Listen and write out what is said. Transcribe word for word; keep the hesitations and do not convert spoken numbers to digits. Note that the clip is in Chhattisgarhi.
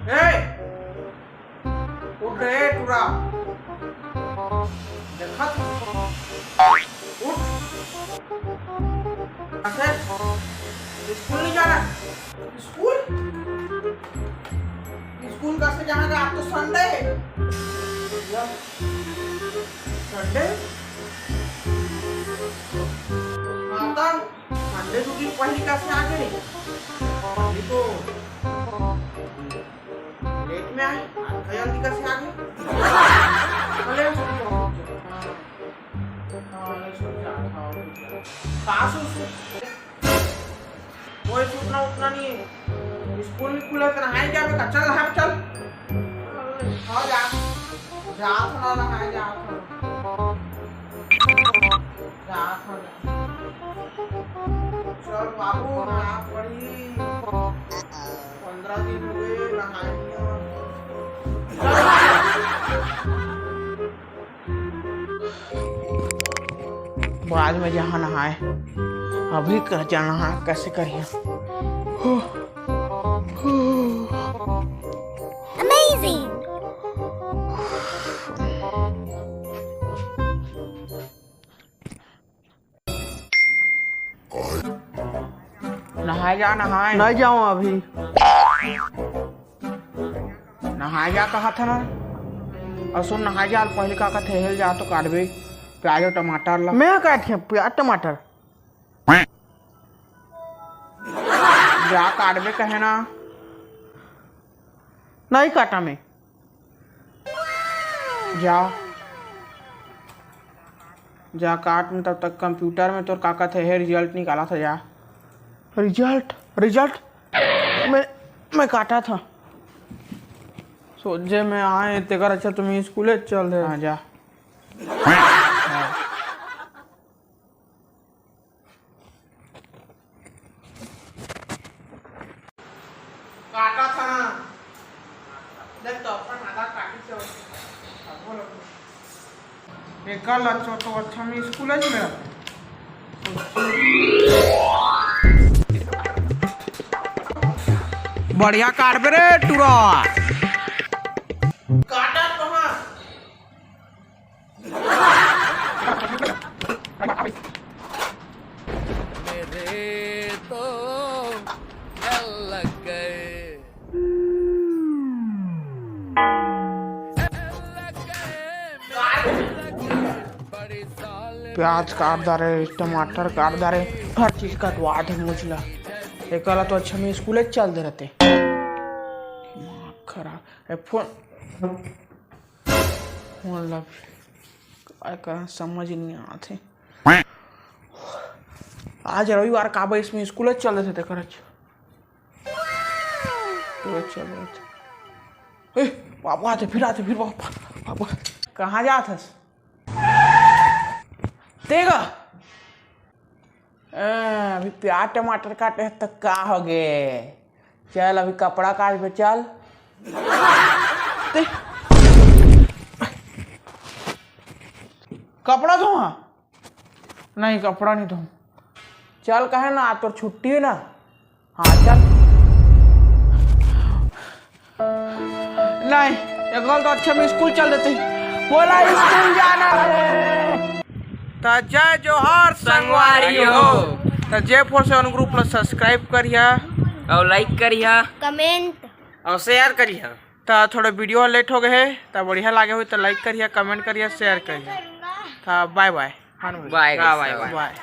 ए, उठ रे टुरा। देखत, उठ। असे, स्कूल नहीं जाना? स्कूल? स्कूल कैसे जाना? आज तो संडे है। संडे? हाँ, तब संडे दो दिन पहले कैसे आ गए? अभी तो लेट में आए, आज का जल्दी कैसे आ गए? चले, चले, चले। हाँ, ये सब जा, हाँ, वो जा। का सो, सो? कोई सूचना उतना नहीं है। स्कूल नहीं खुला, तेरा है क्या? बेटा, चल, नहा, चल। हाँ, जा। जा, थोड़ा नहाए, जा, थोड़ा। जा, थोड़ा। चल बाबू, नहा पड़ी। पंद्रह दिन हो गए, नहाए नहीं हो। बाद में जहाँ नहाए, अभी कर जाना है, कैसे करिए? Amazing! नहाए जा, नहाए। नहीं जाऊँ अभी। नहाए जा कहा था ना। और सुन, नहाए जा, पहले का कहते, हेल जा तो काटबे प्याज और टमाटर ला। मैं काट के प्याज टमाटर? जा काटबे कहे ना। नहीं काटा मैं। जा, जा काट में, तब तक कंप्यूटर में तोर का कहत हे, रिजल्ट निकाला था। जा। रिजल्ट, रिजल्ट मैं, मैं काटा था। सोचे मैं आए तेकर अच्छा तुम स्कूले चल दे। हाँ, जा। काटा था ना। देख तो अपन आधा काटी से अब बोलो। एकर लच्छो तो अच्छा में स्कूल है मेरा। बढ़िया काटबे रे टुरा। काटा तो हाँ। मेरे तो गल लग गए। प्याज काट डारे, टमाटर काट डारे, हर चीज कटवा दे मुझला। एकला तो अच्छा में स्कूल चल दे रहते। दिमाग खराब। ए, फोन, फोन ला काय करं, समझ नहीं आत हे। आज रविवार काबर इसमें स्कूल चल देथे तेकर। अच्छा, तो चल रहा था। ए, पापा आते, फिर आते, फिर पापा, पापा। कहाँ जात हस? तेगा? ए, अभी प्याज टमाटर काटे ह त का हो गे? चल अभी कपड़ा काट बे, चल। ते कपड़ा धोहा? नहीं, कपड़ा नहीं धो। चल कहे ना, आज तोर छुट्टी है ना। हाँ, चल। नहीं, एक बार तो अच्छा में स्कूल चल देते। बोला स्कूल जाना है। त जय जोहार संगवारी हो। त जे फोर सेवन ग्रुप ला सब्सक्राइब करिहा। और लाइक करिहा। कमेंट। और शेयर करिहा। त थोड़ा वीडियो लेट हो गए है, त बढ़िया लागे हुई त लाइक करिहा, कमेंट करिहा, शेयर करिहा। त बाय बाय। बाय बाय। बाय।